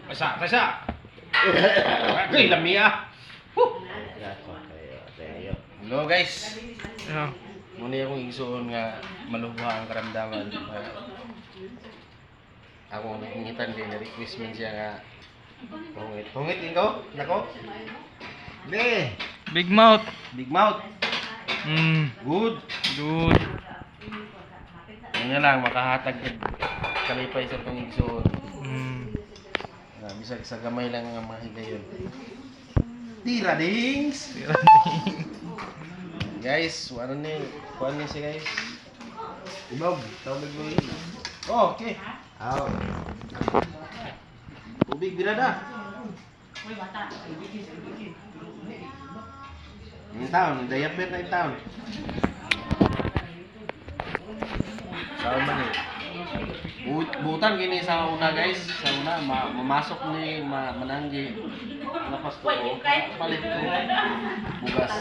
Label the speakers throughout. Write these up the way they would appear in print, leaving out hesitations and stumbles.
Speaker 1: Asa, asa. Ay, lami ah. Huh. Hello, guys.
Speaker 2: Yeah.
Speaker 1: Muna akong igsuon nga maluha ang karamdaman. Ako nagingitan kay na-request man siya nga hungit. Hungit ikaw? Nako?
Speaker 3: Be!
Speaker 2: Big mouth.
Speaker 1: Big mouth. Good.
Speaker 2: Good.
Speaker 1: Yun na lang makahatag og kalipay sa itong igsuon. Bisag sa gamay lang nga mga higayon. Tira dings. Guys, wala ni kuan ni siya, guys.
Speaker 3: Ibog, tawag mo yun.
Speaker 1: Oh, okay.
Speaker 3: Aw.
Speaker 1: Tubig birada. Yung taon, diaper na yung taon. Saan man eh. Butan gini sa una, guys, sa una mamasok ni mananggi. Lapas ko. Palit ko. Bugas.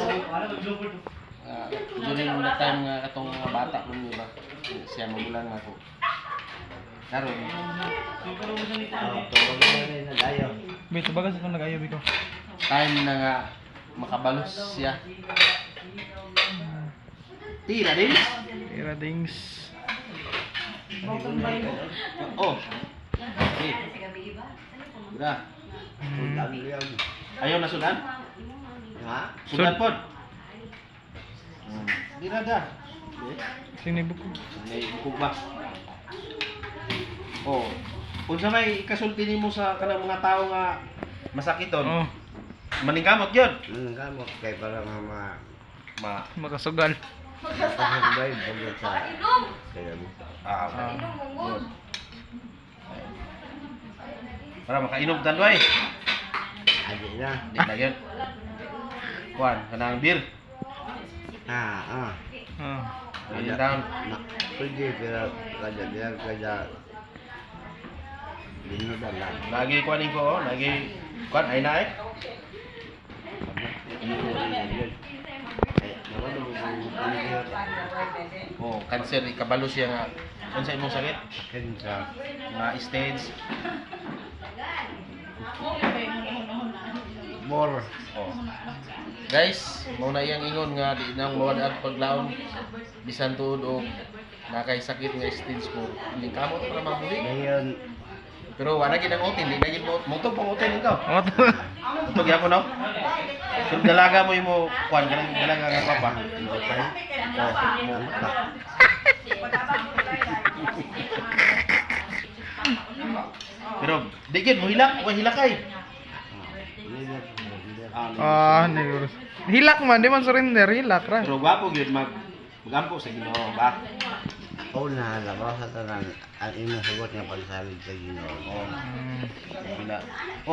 Speaker 1: During the time nga katong mga bata ko ni ba. Siya magulang ako. Karon,
Speaker 3: Aw, tawag mo rin na dayo.
Speaker 2: Wait, bagas ako nag-ayaw ko.
Speaker 1: Time na nga makabalos siya. Tira din.
Speaker 2: Tira dings.
Speaker 1: Oh. Okay. Tira.
Speaker 3: Sudan yun.
Speaker 1: Ayaw na sudan?
Speaker 3: Ha?
Speaker 1: Sudan pod. Tira da. Okay.
Speaker 2: Sinibok ko.
Speaker 1: May bukog ba? Oh. Unsa may ikasulti nimo sa kanang mga tao nga masakiton?
Speaker 2: Oh,
Speaker 1: Maningkamot gyud.
Speaker 3: Ano ka mo? Kaya para mga
Speaker 1: Ma
Speaker 2: makasugal.
Speaker 3: makasurvive pagkat sa kaya mo.
Speaker 1: ah,
Speaker 2: Ah.
Speaker 1: yun. Para makainom tanduay.
Speaker 3: Adi na.
Speaker 1: Di na yun. Kuan, kanang beer.
Speaker 3: Ah, ah.
Speaker 2: Ah.
Speaker 1: Ayun taon.
Speaker 3: Na, pwede pero kada diyan kada binudan lang.
Speaker 1: Lagi kuan ko, oh. Lagi kuan ay na eh.
Speaker 3: Eh, naman mo kung ano yun.
Speaker 1: Oh, cancer ikabalo siya nga. Unsa imong sakit?
Speaker 3: Kansa.
Speaker 1: Nga stage.
Speaker 3: More.
Speaker 1: Oh. Guys, mao na iyang ingon nga di nang mawad paglaom bisan tuod og nakay sakit nga stage 4. Ning kamot para mabuli.
Speaker 3: Ngayon,
Speaker 1: Pero wala gid ang utin, di na gid mo moto pang utin ikaw.
Speaker 2: Oh, to.
Speaker 1: Moto gyapon no. Pero dalaga mo imo kuan kanang dalaga nga papa.
Speaker 3: okay.
Speaker 1: Oh, mo. Pero di gid mo hilak, wa hilakay.
Speaker 2: Ah, negros. Hilak man, di man surrender, hilak ra.
Speaker 1: Pero gwapo gyud magampo sa Ginoo ba?
Speaker 3: Una, labaw sa tanan, ang imong hugot nga pagsalig sa Ginoo.
Speaker 1: Oh,
Speaker 2: Mm.
Speaker 1: bila. Oh,